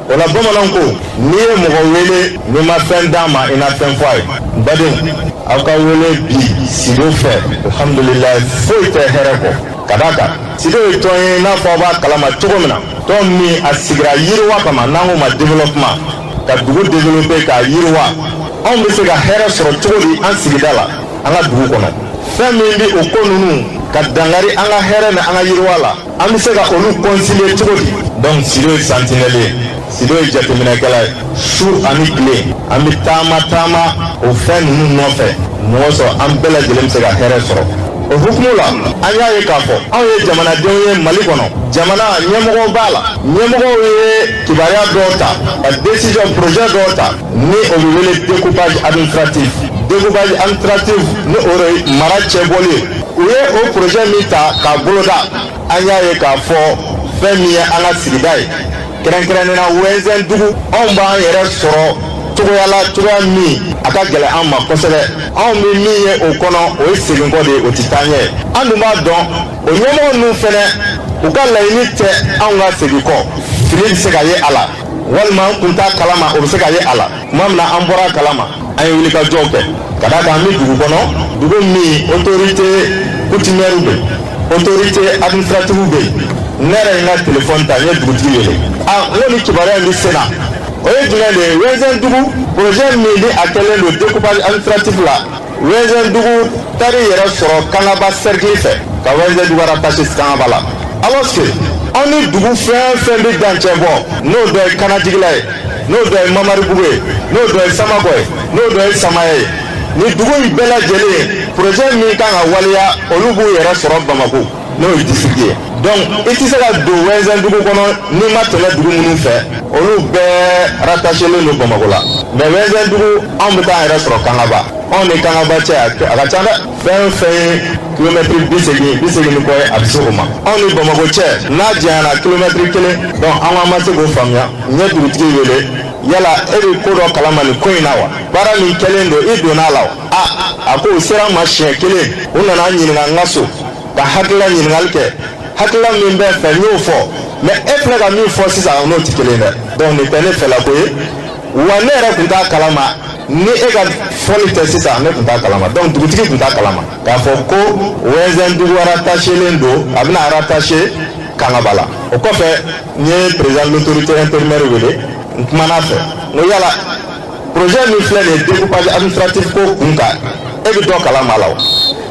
o la. Bamananw ko n'i ye mɔgɔ wele, n'i ma fɛn d'a ma, i na fɛn fɔ a ye. N badenw, aw ka wele bi SIDO fɛ, alhamdulilayi, foyi tɛ hɛrɛ kɔ. Ka d'a kan SIDO ye tɔn ye, i n'a fɔ aw b'a kalama cogo min na, tɔn min a sigira yiriwa kama, n'an k'o ma développement, ka dugu développer, k'a yiriwa. Anw bɛ se ka hɛrɛ sɔrɔ cogo di an sigida la, an ka dugu kɔnɔ? Fɛn min bɛ o ko ninnu ka dangari an ka hɛrɛ ni an ka yiriwa la, an bɛ se ka olu concilier cogo di? Donc SIDO ye sentinelle ye, SIDO ye jateminɛkɛla ye. Su ani tile, an bɛ taama taama o fɛn ninnu nɔfɛ mɔgɔ sɔrɔ, an bɛɛ lajɛlen bɛ se ka hɛrɛ sɔrɔ. O hukumu la, an y'a ye k'a fɔ anw ye jamanadenw ye Mali kɔnɔ. Jamana ɲɛmɔgɔw b'a la, ɲɛmɔgɔw ye kibaruya dɔw ta ka décision, projet dɔw ta, ni o bɛ wele découpage administratif. Découpage administratif, ni o de ye mara cɛbɔli ye. U ye o projet min ta k'a boloda, an y'a ye k'a fɔ fɛn min ye an ka sigida ye, kɛrɛnkɛrɛnnenya Wɛnzɛn dugu, anw b'an yɛrɛ sɔrɔ cogoya la, cogoya min a ka gɛlɛn an ma kosɛbɛ. Anw bɛ min ye o kɔnɔ, o ye seginkɔ de ye, o tɛ taa ɲɛ. An dun b'a dɔn, o ɲɛmɔgɔ ninnu fɛnɛ, u ka laɲini tɛ anw ka segin kɔ. Fili bɛ se ka ye a la, walima an kun t'a kalama, o bɛ se ka ye a la. Tuma min na an bɔra a kalama, an ye wulikajɔw kɛ. Ka d'a kan an bɛ dugu kɔnɔ, dugu min autorité coutumière bɛ yen, autorité administrative bɛ yen. Ne yɛrɛ ye n ka telefɔni ta, n ye dugutigi wele. A n ko nin kibaruya in bɛ sen na, o ye jumɛn de ye? Wɛnzɛn dugu projet min ni a kɛlen don découpage administratif la, Wɛnzɛn dugu taar'i yɛrɛ sɔrɔ Kangaba cercle fɛ, ka Wɛnzɛn dugu rattaché Kangaba la, alors que anw ni dugu fɛn fɛn bɛ dancɛ bɔ, n'o dɔ ye Kanajigila ye, n'o dɔ ye Mamaribugu ye, n'o dɔ ye Samakɔ ye, n'o dɔ ye Samaya ye, ni dugu in bɛɛ lajɛlen, projet min kan ka waleya, olu b'u yɛrɛ sɔrɔ Bamako, n'o ye district ye. Donc i tɛ se ka don Wɛnzɛn dugu kɔnɔ n'i ma tɛmɛ dugu minnu fɛ, olu bɛɛ rattachelen don Bamako la. Mais Wɛnzɛn dugu, anw bɛ taa an yɛrɛ sɔrɔ Kangaba. Anw ni Kangaba cɛ, a ka ca dɛ. Fɛn fɛn ye kilomɛtiri 80, 80 ni kɔ ye, a bɛ se o ma. Anw ni Bamako cɛ, n'a janyana, kilomɛtiri 1. Donc an ko an ma se k'o faamuya. N ye dugutigi wele: yala e bɛ ko dɔ kalama nin ko in na wa? Baara min kɛlen don, i donna a la wa? A a ko u sera n ma siɲɛ kelen, u nana n ɲininka n ka so, ka hakilila ɲininkali kɛ. Hakilila min bɛ fɛ, n y'o fɔ, mais e filɛ ka min fɔ sisan, n'o tɛ kelen dɛ. Donc nin tɛ ne fɛlako ye wa, ne yɛrɛ tun t'a kalama. Ni e ka fɔli tɛ sisan, ne tun t'a kalama. Donc dugutigi tun t'a kalama k'a fɔ ko Wɛnzɛn dugu rattachelen don, a bɛna rattaché Kangaba la. O kɔfɛ, n ye président de l'autorité intérimaire wele, n kumana a fɛ, n ko yala projet min filɛ nin ye découpage administratif ko kun kan, e bɛ dɔ kalama a la wa?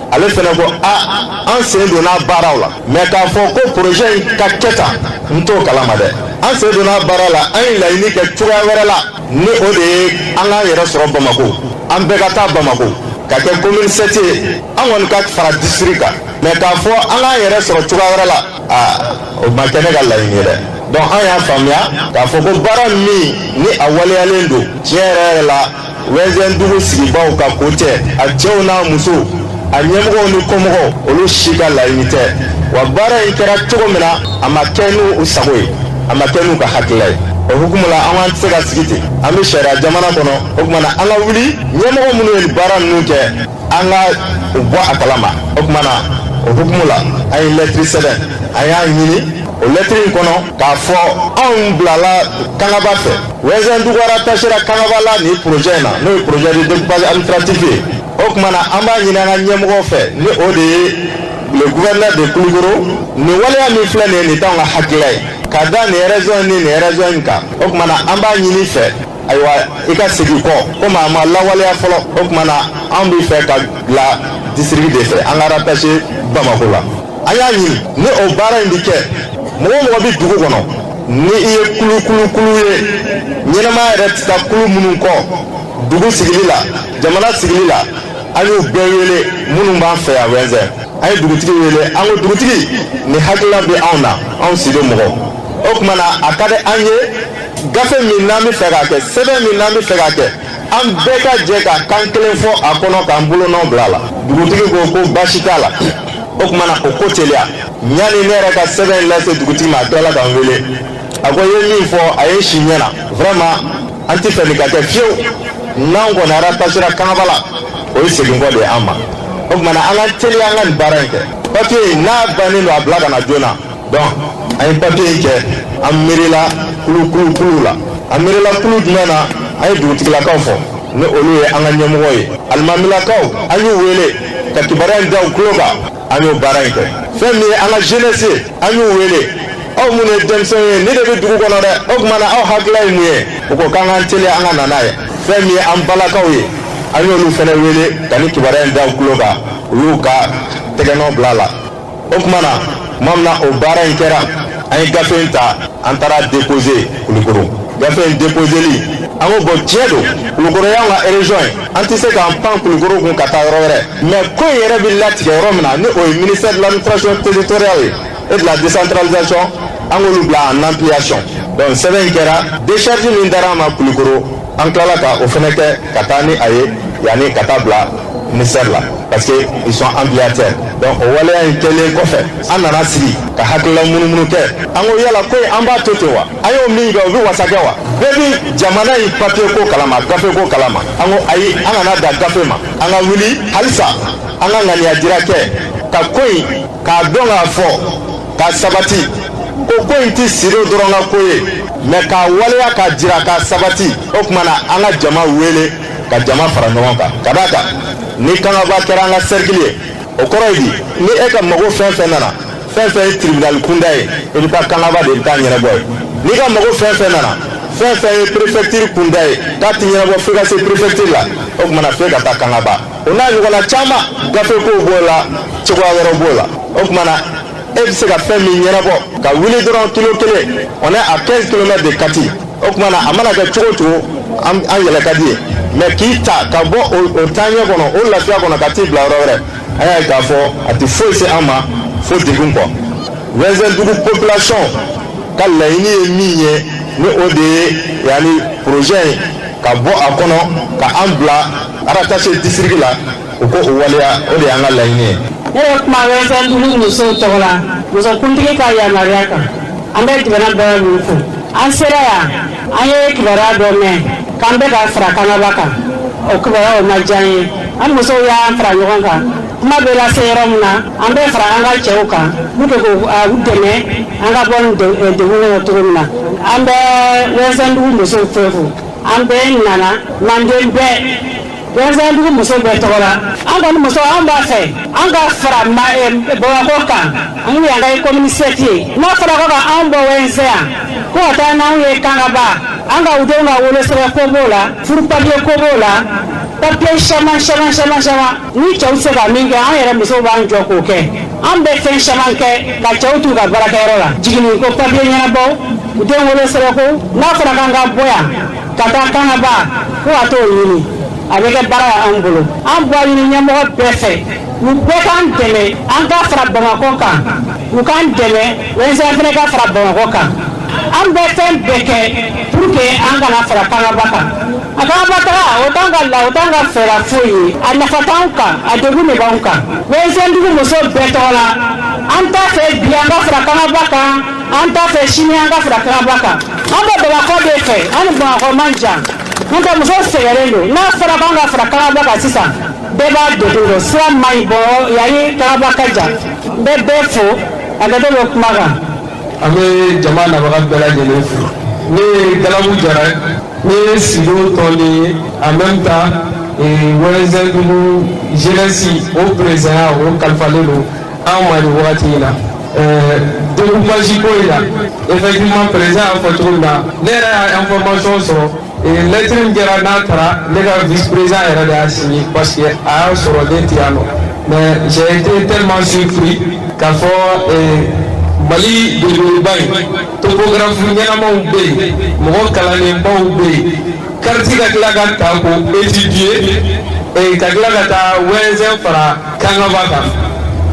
Ale fɛnɛ ko a an sen donna baaraw la, mais k'a fɔ ko projet in ka kɛ tan, n t'o kalama dɛ. An sen donna baara la, an ye laɲini kɛ cogoya wɛrɛ la, ni o de ye an k'an yɛrɛ sɔrɔ Bamako, an bɛɛ ka taa Bamako ka kɛ commune 7 ye, an kɔni ka fara district kan. Mais k'a fɔ an k'an yɛrɛ sɔrɔ cogoya wɛrɛ la, aa, o ma kɛ ne ka laɲini ye dɛ. Donc an y'a faamuya k'a fɔ ko baara min ni a waleyalen don, tiɲɛ yɛrɛ yɛrɛ la, Wɛnzɛn dugu sigibaw ka ko tɛ, a cɛw n'a musow, a ɲɛmɔgɔw ni kɔmɔgɔw, olu si ka laɲini tɛ wa. Baara in kɛra cogo min na, a ma kɛ n'u sago ye, a ma kɛ n'u ka hakilila ye. O hukumu la, an k'an tɛ se ka sigi ten. An bɛ sariya jamana kɔnɔ. O tuma na, an ka wuli, ɲɛmɔgɔ minnu ye baara ninnu kɛ, an ka u bɔ a kalama. O tuma na, o hukumu la, an ye lɛtiri sɛbɛn. An y'a ɲini o lɛtiri in kɔnɔ k'a fɔ anw bilala Kangaba fɛ, Wɛnzɛn dugu rattachera Kangaba la nin projet in na, n'o ye projet de découpage administratif ye. O tuma na, an b'a ɲini an ka ɲɛmɔgɔw fɛ, ni o de ye le gouverneur de Kulukoro, nin waleya min filɛ nin ye, nin t'anw ka hakilila ye, ka da nin raison ni nin raison in kan. O tuma na, an b'a ɲini fɛ, ayiwa, i ka segin kɔ, komi a ma lawaleya fɔlɔ. O tuma na, an bɛ fɛ ka bila district de fɛ, an ka rattaché Bamako la. An y'a ɲini ni o baara in bɛ kɛ, mɔgɔ o mɔgɔ bɛ dugu kɔnɔ, ni i ye kulu kulu kulu ye, ɲɛnɛmaya yɛrɛ tɛ taa kulu minnu kɔ dugu sigili la, jamana sigili la, an y'u bɛɛ wele minnu b'an fɛ yan Wɛnzɛn. An ye dugutigi wele, an ko dugutigi, nin hakilina bɛ anw na, anw SIDO mɔgɔw. O tuma na, a ka di an ye, gafe min n'an bɛ fɛ k'a kɛ, sɛbɛn min n'an bɛ fɛ k'a kɛ, an bɛɛ ka jɛ ka kan kelen fɔ a kɔnɔ, k'an bolonɔ bila a la. Dugutigi ko ko baasi t'a la. O tuma na, o ko teliya. Yanni ne yɛrɛ ka sɛbɛn in lase dugutigi ma, a tilala ka n wele, a ko i ye min fɔ, a ye si ɲɛ na. Vraiment, an tɛ fɛ nin ka kɛ fiyewu. N'an kɔni rattachera Kangaba la, o ye segin kɔ de ye an ma. O tuma na, an ka teliya, an ka nin baara in kɛ. Papier in n'a bannen don, a bila ka na joona. Donc an ye papier in kɛ, an miirila kulu kulu kulu la. An miirila kulu jumɛn na? An ye dugutigilakaw fɔ, ni olu ye an ka ɲɛmɔgɔ ye. Alimamilakaw, an y'u wele ka kibaruya in da u tulo kan. An y'o baara in kɛ. Fɛn min ye an ka jeunesse ye, an y'u wele: aw minnu ye denmisɛnw ye, ne de bɛ dugu kɔnɔ dɛ, o tuma na aw hakilila ye mun ye? U ko k'an k'an teliya, an ka na n'a ye. Fɛn min ye an balakaw ye, an y'olu fana wele ka ni kibaruya in da u tulo kan, u y'u ka tɛgɛnɔ bila a la. O tuma na, tuma min na o baara in kɛra, an ye gafe in ta, an taara déposer Kulukoro. Gafe in déposeli, an ko bon, tiɲɛ don, Kulukoro y'an ka région ye, an tɛ se k'an pan Kulukoro kun ka taa yɔrɔ wɛrɛ. Mais ko in yɛrɛ bɛ latigɛ yɔrɔ min na, ni o ye ministère de l'Administration territoriale ye et de la Décentralisation, an k'olu bila en ampliation. Donc sɛbɛn in kɛra, décharge min dara an ma Kulukoro, an tilala ka o fɛnɛ kɛ ka taa ni a ye yanni ka taa bila ministère la, parce que ils sont ampliataires. Donc o waleya in kɛlen kɔfɛ, an nana sigi ka hakilila munumunu kɛ. An ko yala ko in, an b'a to ten wa? An y'o min kɛ, o bɛ wasa kɛ wa? Bɛɛ bi jamana in papier ko kalama, gafe ko kalama. An ko ayi, an kana dan gafe ma, an ka wuli halisa, an ka ŋaniya jira kɛ ka ko in k'a dɔn, k'a fɔ k'a sabati ko ko in ti Sido dɔrɔn ka ko ye, mais k'a waleya k'a jira k'a sabati. O tuma na, an ka jama wele ka jama fara ɲɔgɔn kan. Ka d'a kan, ni Kangaba kɛra an ka cercle ye, o kɔrɔ ye di? Ni e ka mago fɛn fɛn nana, fɛn fɛn ye tribunal kunda ye, i bɛ taa Kangaba de, i bɛ taa ɲɛnabɔ ye. N'i ka mago fɛn fɛn nana, fɛn fɛn ye préfecture kunda ye, k'a ti ɲɛnabɔ f'i ka se préfecture la, o tuma na f'e ka taa Kangaba. O n'a ɲɔgɔnna caman, gafe kow b'o la, cogoya wɛrɛw b'o la. O tuma na, e bɛ se ka fɛn min ɲɛnabɔ ka wuli dɔrɔn kilo 1, on est à 15 kilomètres de Kati. O tuma na, a mana kɛ cogo o cogo, an yɛlɛ ka di ye. Mais k'i ta ka bɔ o taaɲɛ kɔnɔ, o lafiya kɔnɔ, ka t'i bila yɔrɔ wɛrɛ, an y'a ye k'a fɔ a tɛ foyi se an ma fo degun kɔ. Wɛnzɛndugu population ka laɲini ye min ye, ni o de ye yanni projet in ka bɔ a kɔnɔ ka an bila rattaché district la, u ko o waleya, o de y'an ka laɲini ye. Ne bɛ kuma Wɛnzɛndugu musow tɔgɔ la, musokuntigi ka yamaruya kan. An bɛ jamana bɛɛ min fo, an sera yan, an ye kibaruya dɔ mɛn k'an bɛ ka fara Kangaba kan. O kibaruya o ma diya an ye. An musow y'an fara ɲɔgɔn kan, kuma bɛ lase yɔrɔ min na, an bɛ fara an ka cɛw kan pour que k'u dɛmɛ an ka bɔ nin degun kɔnɔ cogo min na. An bɛ Wɛnzɛndugu musow fo fo. An bɛɛ nana Manden bɛɛ, Wɛnzɛndugu muso bɛɛ tɔgɔ la. An kɔni muso, an b'a fɛ an ka fara Bamakɔ kan, an y'an ka commune 7 ye. N'a fɔra ko ka anw bɔ Wɛnzɛn yan ko ka taa n'anw ye Kangaba, an ka u denw ka wolosɛbɛn ko b'o la, furu papier ko b'o la, papier caman caman caman caman. Ni cɛw tɛ se ka min kɛ, an yɛrɛ musow b'an jɔ k'o kɛ. An bɛ fɛn caman kɛ ka cɛw t'u ka baarakɛyɔrɔ la, jiginni ko papier ɲɛnabɔ, u denw wolosɛbɛn ko. N'a fɔra k'an ka bɔ yan ka taa Kangaba ko ka t'o ɲini, a bɛ kɛ baara ye anw bolo. An b'a ɲini ɲɛmɔgɔ bɛɛ fɛ, u bɛɛ k'an dɛmɛ an ka fara Bamakɔ kan, u k'an dɛmɛ Wɛnzɛn fana ka fara Bamakɔ kan. An bɛ fɛn bɛɛ kɛ pour que an kana fara Kangaba kan. A Kangaba taga, o t'an ka la, o t'an ka fɛɛrɛ foyi ye, a nafa t'anw kan, a degun de b'anw kan. Wɛnzɛndugu muso bɛɛ tɔgɔ la, an t'a fɛ bi an ka fara Kangaba kan, an t'a fɛ sini an ka fara Kangaba kan. An bɛ Bamakɔ de fɛ, an ni Bamakɔ man jan. N'o tɛ, muso sɛgɛnnen don. N'a fɔra k'an ka fara Kangaba kan sisan, bɛɛ b'a degun dɔn, sira man ɲi bɔ yanni Kangaba ka jan. N bɛ bɛɛ fo, a kɛ to bɛ kuma kan. An bɛ jama nabaga bɛɛ lajɛlen fo. Ne ye Galabu Jara, ne ye Sido tɔnden ye, en même temps Wɛnzɛndugu jeunesse o président, o kalifalen don an ma nin wagati in na. Découpage ko in na, effectivement, président y'a fɔ cogo min na, ne yɛrɛ y'a information sɔrɔ, lettre min kɛra n'a taara, ne ka vice président yɛrɛ de y'a signé, parce que a y'a sɔrɔ ne tɛ yan nɔ. Mais j'ai été tellement surpris k'a fɔ Mali belebeleba in, topographe ɲɛnamaw bɛ yen, mɔgɔ kalannenbaw bɛ yen, carte ka tila ka ta k'o étudier, ka tila ka taa Wɛnzɛn fara Kangaba kan.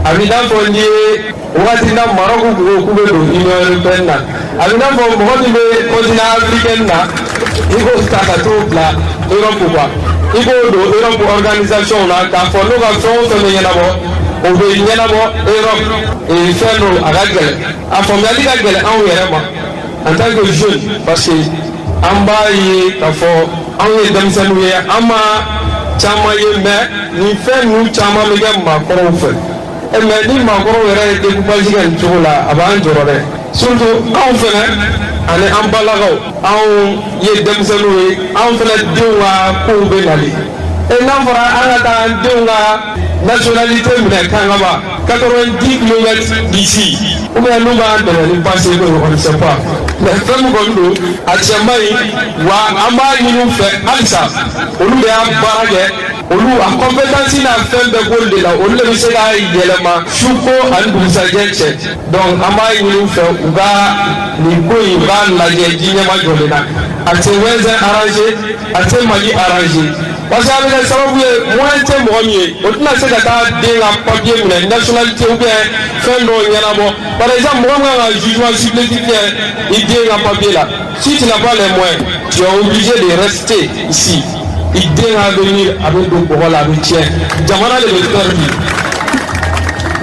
A bɛ n'a fɔ n'i ye wagati na Maroc ko k'u bɛ don Union européenne na, a bɛ n'a fɔ mɔgɔ min bɛ continent africain na, i k'o ta ka t'o bila Europe quoi, i k'o don Europe organisation na, k'a fɔ n'o ka fɛn o fɛn bɛ ɲɛnabɔ. O bɛ ɲɛnabɔ Europe. Fɛn don, a ka gɛlɛn, a faamuyali ka gɛlɛn anw yɛrɛ ma en tant que jeune, parce que an b'a ye k'a fɔ anw ye denmisɛnninw ye, an ma caman ye, mais nin fɛn ninnu caman bɛ kɛ maakɔrɔw fɛ. E mais ni maakɔrɔw yɛrɛ ye découpage kɛ nin cogo la, a b'an jɔrɔ dɛ, surtout anw fɛnɛ ani an balakaw. Anw ye denmisɛnninw ye, anw fɛnɛ denw ka kow bɛ nali. E n'a fɔra an ka taa an denw ka nationalité minɛ Kangaba, 90 kilomètres d'ici, ou bien n'u b'an dɛmɛ ni passe ko ye, on ne sait pas. Mais fɛn min kɔni don, a cɛ man ɲi wa. An b'a ɲini u fɛ halisa, olu de y'a baara kɛ, olu a compétence n'a fɛn bɛɛ b'olu de la, olu de bɛ se k'a yɛlɛma su ko ani dugusajɛ cɛ. Donc an b'a ɲini u fɛ, u ka nin ko in, u k'a lajɛ ji ɲɛma jɔlen na. A tɛ Wɛnzɛn arranger, a tɛ Mali arranger, parce que a bɛ kɛ sababu ye, moyen tɛ mɔgɔ min ye, o tɛna se ka taa den ka papier minɛ, nationalité ou bien fɛn dɔw ɲɛnabɔ. Par exemple, mɔgɔ min kan ka jugement supplétif kɛ i den ka papier la, si tu n'as pas les moyens, tu es obligé de rester ici. I den ka avenir a bɛ don bɔgɔ la, a bɛ tiɲɛ, jamana de bɛ perdu.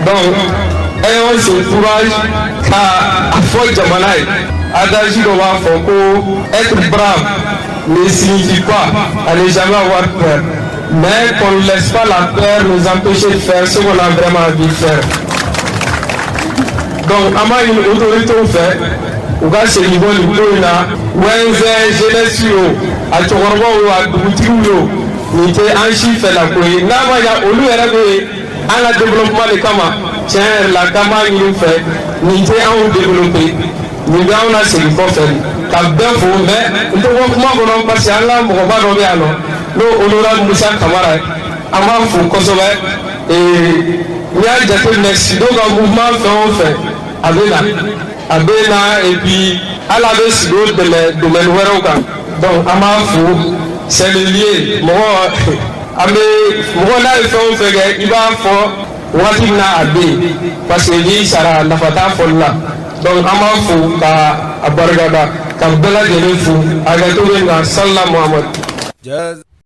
Donc ayons ce courage ka a fɔ jamana ye. Adage dɔ b'a fɔ ko être brave ne signifie pas à ne jamais avoir peur, mais qu'on ne laisse pas la peur nous empêcher de faire ce qu'on a vraiment envie de faire. Donc an b'a ɲini autorités fɛ, u ka segin bɔ nin ko in na. Wɛnzɛn jeunesse ye o, a cɛkɔrɔbaw ye o, a dugutigiw ye o, nin tɛ an si fɛla ko ye. N'a ma ɲa, olu yɛrɛ bɛ an ka développement de kama. Tiɲɛ yɛrɛ la, k'an b'a ɲini u fɛ, nin tɛ anw développer, nin bɛ anw na segin kɔfɛ. Ka bɛɛ fo, mais n tɛ bɔ kuma kɔnɔ, parce que an ka mɔgɔba dɔ bɛ yan nɔ, n'o honorable Musa Kamara ye, an b'a fo kosɛbɛ. N'i y'a jateminɛ, Sido ka mouvement fɛn o fɛn, a bɛ na, a bɛ na, et puis hali a bɛ Sido dɛmɛ domaine wɛrɛw kan. Donc an b'a fo, c'est le lieu. Mɔgɔ an bɛ mɔgɔ n'a ye fɛn o fɛn kɛ, i b'a fɔ wagati min na a bɛ yen, parce que n'i sara, nafa t'a fɔli la. Donc an b'a fo ka a barikada, ka bɛɛ lajɛlen fo. Hakɛto bɛ na. Salila Muhamadu.